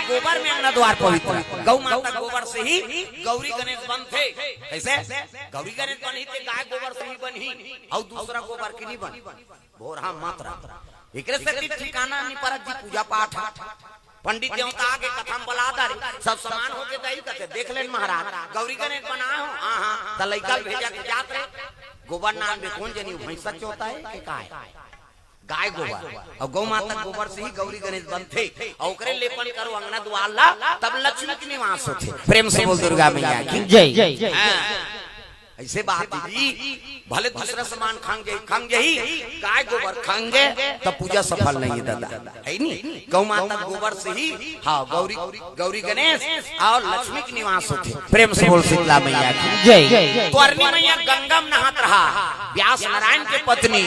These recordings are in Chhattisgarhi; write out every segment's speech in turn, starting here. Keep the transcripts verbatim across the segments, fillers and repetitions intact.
गोबर में अंगना द्वार पवित्र। गौ माता गोबर से ही गौरी गणेश बनथे। कइसे? गौरी गणेश बनही ते गाय गोबर से ही बनही, अउ दूसरा गोबर के नहीं बन। भोरहा मात्र। एकरे सेती ठिकाना नहीं परत जी पूजा पाठ। पंडित देवता आगे कथा म बला डारे, सब समान होके दही कथे, "देख लेन महाराज, गौरी गणेश बनाए हो?" "हाँ, हाँ।" त लइका भेजा के जात रे, "गोबर नान बे कोन जनी, भैंसा चोता है के का है?" गाय गोबर अउ गौ माता गोबर से ही गौरी गणेश बनथे। अउ ओकरे लेपन करो अंगना दुआर ला, तब लक्ष्मी के निवास होथे। प्रेम से बोल दुर्गा मैया की। जय। हाँ। अइसे बात हे जी, भले दूसरा समान खंग जाही, खंग जाही, गाय गोबर खंगे, तब पूजा सफल नहीं हे दादा, हे नी? गौ माता गोबर से ही, हाँ, गौरी, गौरी गणेश अउ लक्ष्मी के निवास होथे। प्रेम से बोल शीतला मैया की। जय। तो अरनी मैया गंगा में नहात रहा, व्यास नारायण के पत्नी,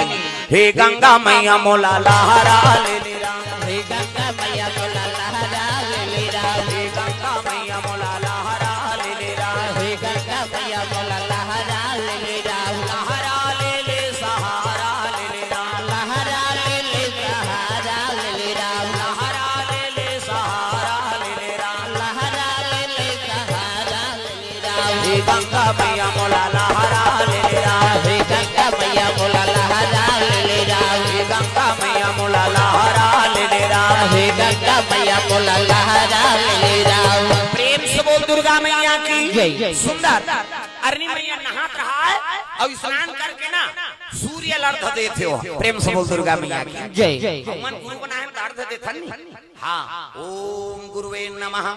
"हे गंगा मैया मोला लहरा ले ले रा।" हे गंगा मैया मोला लहरा ले ले रा। हे गंगा मैया मोला लहरा ले ले रा। हे गंगा मैया मोला लहरा ले ले रा। लहरा ले ले सहारा ले ले रा। लहरा ले ले सहारा ले ले रा। लहरा ले ले सहारा ले ले रा। लहरा ले ले सहारा ले ले रा। हे गंगा मैया मोला लहरा ले ले रा। हे गंगा मैया मोला लहरा ले ले रा। हे गंगा मैया मोला लहरा ले ले रा। हे गंगा मैया मोला लहरा ले ले रा। प्रेम से बोल दुर्गा मैया की। जय। सुंदर। अरनी मैया नहात रहा है अउ स्नान करके ना सूर्य ल अर्घ देथे हो। प्रेम से बोल दुर्गा मैया की। जय। हमन गुरु बनाए त अर्घ देथन नी। हाँ, ओम गुरुवे नमः।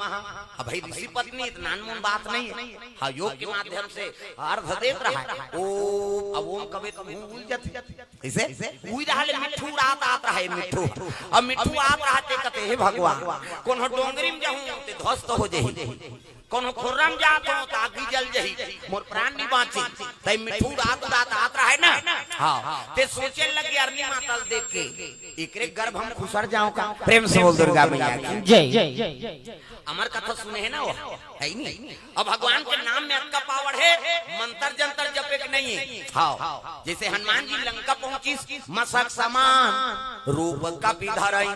अब भाई ऋषि पत्नी त नानमुन बात नहीं है। हाँ, योग के माध्यम से अर्घ देत रहा है। ओम, अब ओम कबे तो मुंह उल जाथे। इसे उई रहा ले मिट्ठू उड़ात आत रहा है, मिट्ठू। अब मिट्ठू आत रहा ते कथे, "हे भगवान, कोनो डोंगरी में जाहूं ते ध्वस्त हो जाही, कोनो खोर्रा में जात हूं त आगी जल जाही, मोर प्राण नहीं बांची।" तई मिट्ठू उड़ात उड़ात आत रहा है ना। हाँ, ते सोचे लगे अरनी माता ल देख के, "एकरे गर्भ हम खुसर जाऊं का?" प्रेम से बोल दुर्गा मैया की। जय। अमर कथा सुने है ना वो, है ही नहीं। अब भगवान के नाम में अतका पावर है, मंतर जंतर जपे के नहीं है। हाँ, जैसे हनुमान जी लंका पहुंचिस, मसक समान रूप कपि धरई,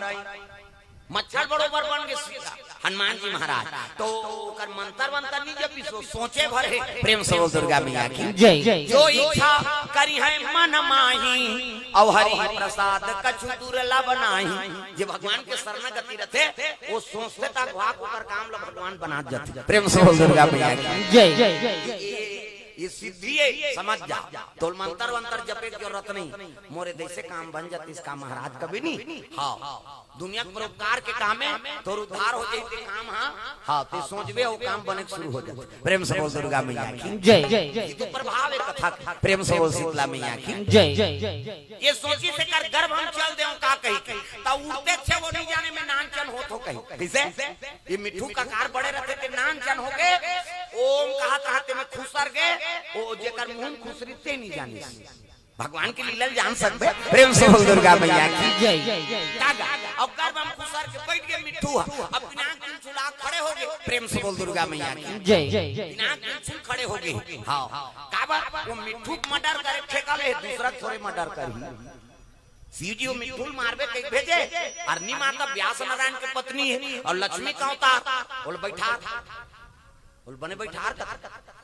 मच्छर बरोबर बन के सीधा हनुमान जी महाराज। तो ओकर मंतर वंतर नहीं जपिस, वो सोचे भर है। प्रेम से बोल दुर्गा मैया की। जय। जो इच्छा करिहैं मन माही, अउ हरि प्रसाद कछु दुर्लभ नाही। जे भगवान के शरणागति रथे, वो सोचथे त अघवा के ओकर काम ल भगवान बना जाथे। प्रेम से बोल दुर्गा मैया की। जय। ये, ये सिद्धि है, समझ जा। तोल मंतर वंतर जपे के जरूरत नहीं। मोरे जैसे काम बन जातिस का महाराज कभी नहीं। हाँ, दुनिया के परोपकार के काम है, तोर उद्धार हो जाई ते काम, हाँ, हाँ, ते सोचबे वो काम बने के शुरू हो जाथे। प्रेम से बोल दुर्गा मैया की। जय। ये तो प्रभाव है कथा के। प्रेम से बोल शीतला मैया की। जय। ये सोचिस एकर गर्भ हम चल देंव का कही के। त उड़ते छे वो नहीं जाने में नान चन होत हो कही। कइसे? ये मिट्ठू कका बड़े रथे ते नान चन हो गे, ओम कहत रहते में खुसर गे, ओ जेकर मुंह में खुसरी ते नहीं जानिस। भगवान के लीला ल जान सकबे। प्रेम से बोल दुर्गा मैया की। जय। का गा? अब गर्भ में खुसर के बैठ गे मिट्ठू ह। अब पिनाक पिनछुल खड़े हो गे। प्रेम से बोल दुर्गा मैया की। जय। पिनाक पिनछुल खड़े हो गे। हाँ। काबर? वो मिट्ठू के मर्डर करे ठेका ले, दूसरा के थोरे मर्डर करही। शिव जी वो मिट्ठू ल मारबे कहि भेजे, अरनी माता व्यास नारायण के पत्नी है अउ लक्ष्मी का अवतार। बोल बैठार, बोल बने बैठार का,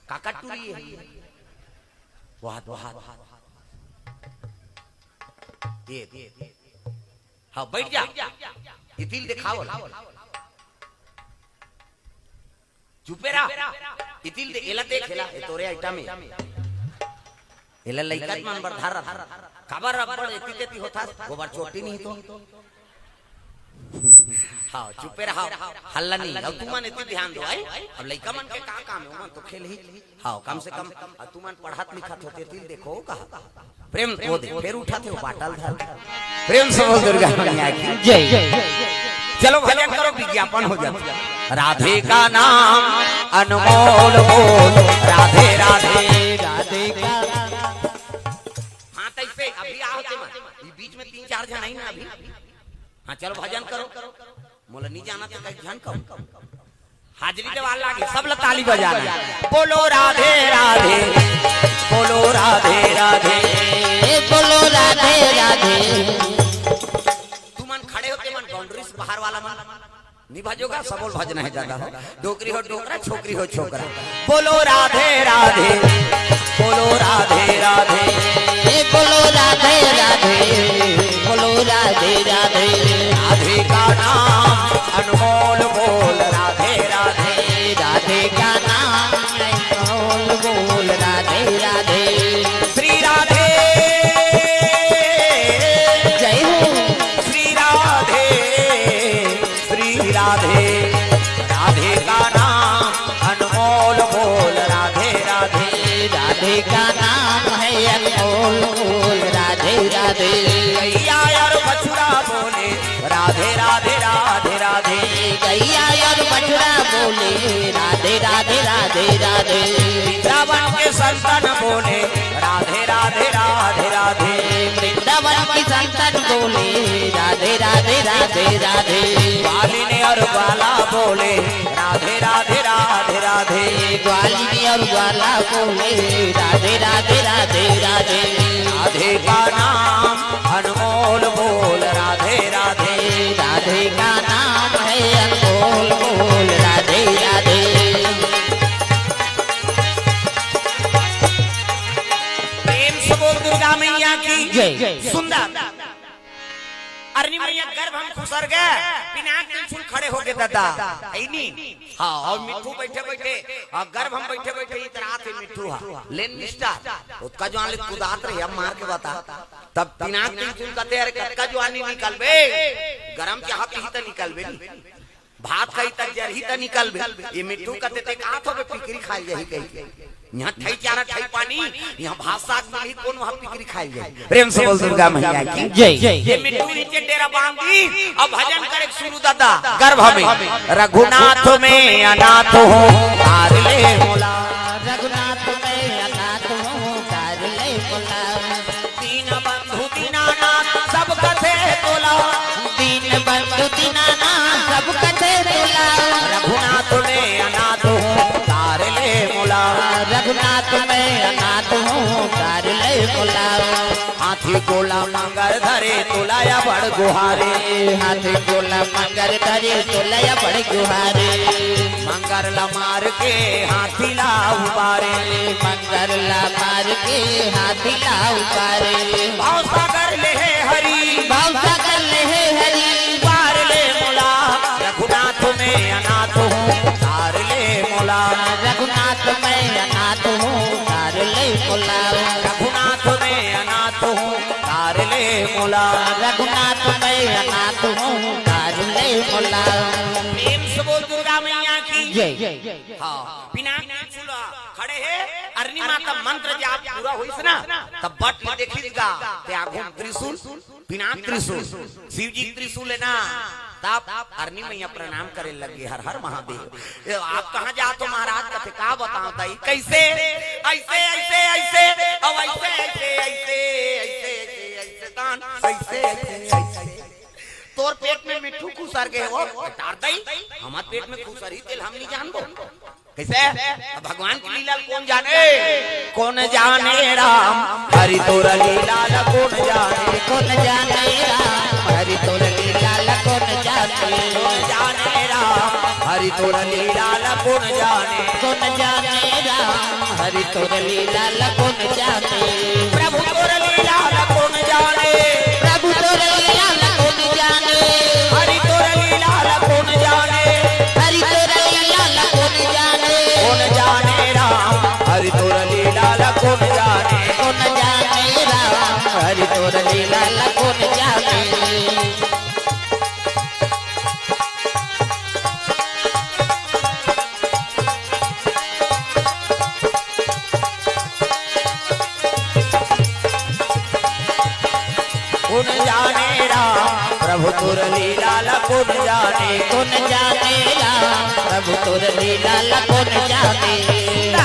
काका टूरी है। वाह, वाह। ये, ये, ये। हाँ, बैठ जा। इतिल दिखाओ। चुपे रह। इतिल दे, एला देख, एला, ए तोरे आइटम है। एला लइका मन बर धर रहा। काबर अब्बड़ एती तेती होता, गोबर चोटी नहीं तो। हाँ, चुपे रहा। हल्ला नहीं। अब तुमन एती ध्यान दो, आई? अब लइका मन के का काम है, ओमन तो खेल ही। हाँ, कम से कम, अब तुमन पढ़त लिखत होते, तिल देखो का। प्रेम वो दे, फिर उठा थे वो बाटल धर। प्रेम से बोल दुर्गा मैया की। जय। चलो भजन करो, विज्ञापन हो जाए। राधे का नाम अनमोल बोल, राधे राधे। राधे का। हाँ, तैसे अभी आओ ते मन। ये बीच में तीन चार जन आई ना अभी। हाँ, चलो भजन करो। मोला नहीं जाना तो कहीं ध्यान करो। हाजिरी देवाल लागे, सब ला ताली बजाना है। बोलो राधे राधे, बोलो राधे राधे। ए, बोलो राधे राधे। तुमन खड़े होते मन बाउंड्री से बाहर वाला मन। निभा जोगा सबोल भजना हे दादा हो। डोकरी हो डोकरा, छोकरी हो छोकरा। बोलो राधे राधे, बोलो राधे राधे। ए बोलो राधे राधे, बोलो राधे राधे। राधे का नाम अनमोल बोल, राधे राधे। राधे का नाम अनमोल बोल, राधे राधे। श्री राधे, जय हो। श्री राधे, श्री राधे। राधे का नाम अनमोल बोल, राधे राधे। राधे का नाम है अनमोल बोल, राधे राधे। गैया और बछड़ा बोले, राधे राधे राधे राधे। गैया और बछड़ा बोले, राधे राधे राधे राधे। वृंदावन के संतन बोले, राधे राधे राधे राधे। वृंदावन की संतन बोले, राधे राधे राधे राधे। ग्वालिनी और ग्वाला बोले, राधे राधे राधे राधे। ग्वालिनी और ग्वाला बोले, राधे राधे राधे राधे। राधे का नाम अनमोल बोल, राधे राधे। राधे का नाम है अनमोल बोल, राधे राधे। प्रेम से बोल दुर्गा मैया की जय। सुंदर। अरनी मैया गर्भ हम खुसर गए, पिनाक त्रिशूल खड़े हो गए दादा। ऐनी। हाँ, और मिट्ठू बैठे बैठे, और गर्भ हम बैठे बैठे इतरात हे मिट्ठू हा। लेन मिस्टर, ओतका जुआन ले कुदात रहे, अब मार के बता। तब पिनाक त्रिशूल कहते, "अरे कतका जुआनी निकलबे, गरम चाह पीही त निकलबे नी। भात खाही त जरही त निकलबे।" ये मिट्ठू कहते, "ते कहा थो बे पिकरी खाए जाही कही के। यहाँ ठई चारा ठई पानी, यहाँ भात साग मिलही, कौन वहाँ पिकरी खाए जाही?" प्रेम से बोल दुर्गा मैया की जय। ये मिट्ठू नीचे डेरा बांध दी, अब भजन करे शुरू दादा। गर्भ में, "रघुनाथ में अनाथ हूँ, तार ले मोला।" रघुनाथ में अनाथ हूँ, तार ले मोला। दीन बंधु दीनानाथ सब कथे तोला। दीन बंधु दीनानाथ सब कथे तोला। रघुनाथ में अनाथ हूँ, तार ले मोला। रघुनाथ में अनाथ हूँ, तार ले मोला। हाथी गोला मंगर धरे तोला या बड़ गुहारे। हाथी गोला मंगर धरे तोला या बड़ गुहारे। मंगर ला मार के हाथी ला उबारे। मंगर ला मार के हाथी ला उबारे। भाव सागर ले हे हरी। भाव सागर ले हे हरी। उबार ले मोला। रघुनाथ में अनाथ हूँ, तार ले मोला। रघुनाथ में अनाथ हूँ, तार ले मोला। रघुनाथ में अनाथ हूँ, तार ले मोला। रघुनाथ में अनाथ हूँ, तार ले मोला। प्रेम से बोल दुर्गा मैया की जय। हाँ, पिनाक त्रिशूल खड़े हे, अरनी माता मंत्र जाप पूरा होइस ना, तब बट ले देखिस गा, ते आघू म त्रिशूल, पिनाक त्रिशूल, शिव जी के त्रिशूल हे ना, तब अरनी मैया प्रणाम करे लगे, "हर हर महादेव।" "ए, आप कहाँ जात हो महाराज?" कथे, "का बताओ ताई, कैसे?" "ऐसे, ऐसे, ऐसे, अब ऐसे, ऐसे, ऐसे, ऐसे, ऐसे, ऐसे, दान, ऐसे, ऐसे, ऐसे।" "तोर पेट में मिट्ठू खुसर गए हो?" "डार दई, हमार पेट में खुसर ही तेला हम नहीं जानबो।" कैसे? अब भगवान की लीला ल कौन जाने? कौन जाने राम हरि तोर लीला ल कौन जाने? कौन जाने राम हरि तोर लीला ल कौन जाने? कौन जाने राम हरि तोर लीला ल कौन जाने? कौन जाने राम हरि तोर लीला ल कौन जाने? प्रभु तोर लीला ल कौन जाने? प्रभु तोर लीला ल कौन जाने? हरि तोर लीला ल कौन जाने? हरि तोर लीला ल कौन जाने? कौन जाने राम हरि तोर लीला ल कौन जाने? कौन जाने राम हरि तोर लीला ल कौन जाने? कौन जाने राम प्रभु तोर लीला ल कौन जाने? कौन जाने राम प्रभु तोर लीला ल कौन जाने?